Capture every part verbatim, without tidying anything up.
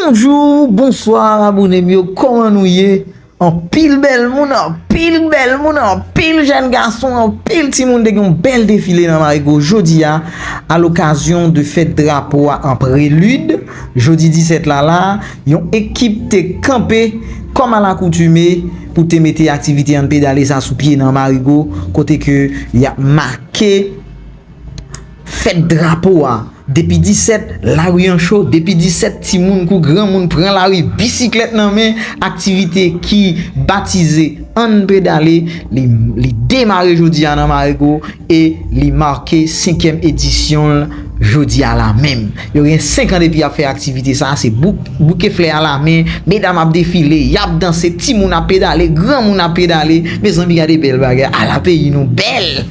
Bonjou, bonswa, abone m yo, kòman nou ye? Anpil bèl moun, anpil bèl moun, anpil jèn gason, anpil timoun te gen yon bèl defile nan Marigo jodi a, alokazyon de fèt drapo a an prelid. Jodi disèt la la, yon ekip te kanpe kòm alakoutime pou te mete aktivite Ann Pedale sa sou pye nan Marigo, kote ke y ap make fèt drapo a. Depi disèt, lari an cho, depi disèt, timoun kou granmoun pran lari, bisiklèt nan men, aktivite ki batize Ann Pedale, li, li demare jodi a nan Marigo e li make senkyèm edisyon l jodi a la menm. Yo gen senk an depi y ap fè aktivite sa, se bouk, bouke flè a la men, medam ap defile, y ap danse, timoun ap pedale, granmoun ap pedale. Mezanmi, gade bèl bagay, ala peyi nou bèl!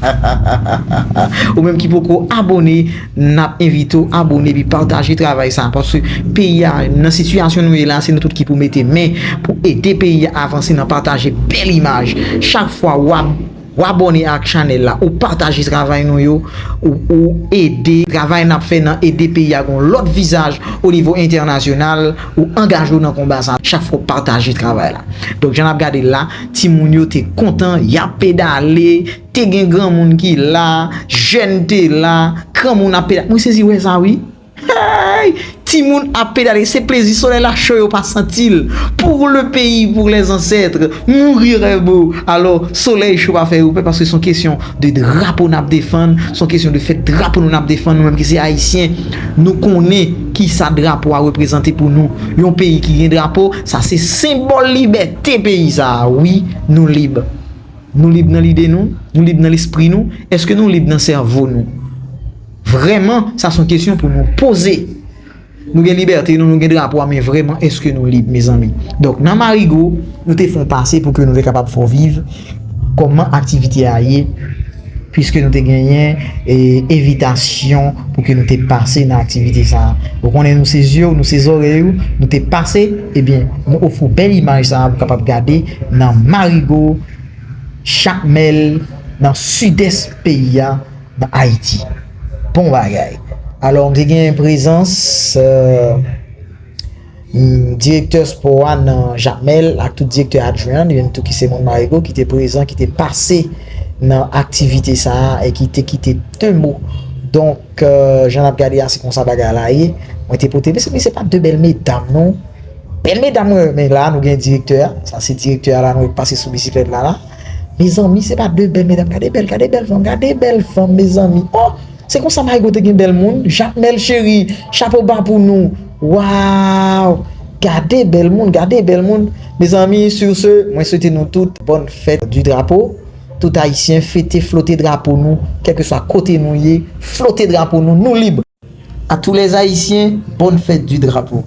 Ou menm ki poko abone, n ap envite w abone epi pataje travay sa, paske peyi a, nan sitiyasyon nou ye la, se nou tout ki pou mete men pou ede peyi a avanse nan pataje bèl imaj. Chak fwa w ap w abone ak chanèl la, ou pataje travay nou yo, ou, ou ede travay n ap fè nan ede peyi a gon lòt vizaj o nivo entènasyonal, ou angaje w nan konba sa chak fwa w pataje travay la. Donk, jan n ap gade l la, timoun yo te kontan, y ap pedale, te gen granmoun ki la, jèn te la, granmoun ap pedale. Mwen sezi wè sa, wi. Hey! Timoun ap pedale, se plezi, solèy la cho yo pa santi l. Pour le pays, pour les ancêtres, mourir est beau. Alò, solèy cho pa fè yo pè, paske se yon kesyon de drapo n ap defann, se yon kesyon de fèt drapo nou n ap defann, nou menm ki se Ayisyen, nou konnen kisa drapo a reprezante pou nou. Yon peyi ki gen drapo, sa se senbòl libète peyi sa a. Wi, nou lib. Nou lib nan lide nou, nou lib nan lespri nou, èske nou lib nan sèvo nou? Vrèman, sa se yon kesyon pou nou poze. Nou gen libète nou, nou gen drapo a, men vrèman, èske nou lib, mezanmi? Donk, nan Marigo, nou te fè yon pase pou ke nou te kapab fè w viv kòman aktivite a ye, piske nou te genyen e, envitasyon pou ke nou te pase nan aktivite sa a. Ou konnen nou se zye w, nou se zòrèy ou, nou te pase, ebyen, nou ofri w bèl imaj sa a pou w kapab gade nan Marigo, Jakmèl, nan sidès peyi a, nan Ayiti. Bon bagay. Alò, m te gen prezans, euh, m, direktè spò a nan Jakmèl ak tout direktè adjwen an, li menm tou ki se moun Marigo, ki te prezan, ki te pase nan aktivite sa a e ki te kite de mo. Donk, euh, jan n ap gade a, se konsa bagay la ye. Mwen te pote, mezanmi, se pa de bèl medam, non. Bèl medam, mwen, men la, nou gen direktè a. Sa se direktè a la, nou pase sou bisiklèt la, la. Mezanmi, se pa de bèl medam. Gade bèl, gade bèl fanm, gade bèl fanm, mezanmi. Oh, se konsa Marigo te gen bèl moun. Jakmèl cheri, chapo ba pou nou. Waw! Gade bèl moun, gade bèl moun. Mezanmi, sur ce, mwen swete nou tout bonne fête du drapeau. Tout Ayisyen fete, flote drapo nou, kèlkeswa kote nou ye, flote drapo nou, nou lib. À tous les Haïtiens, bonne fête du drapeau.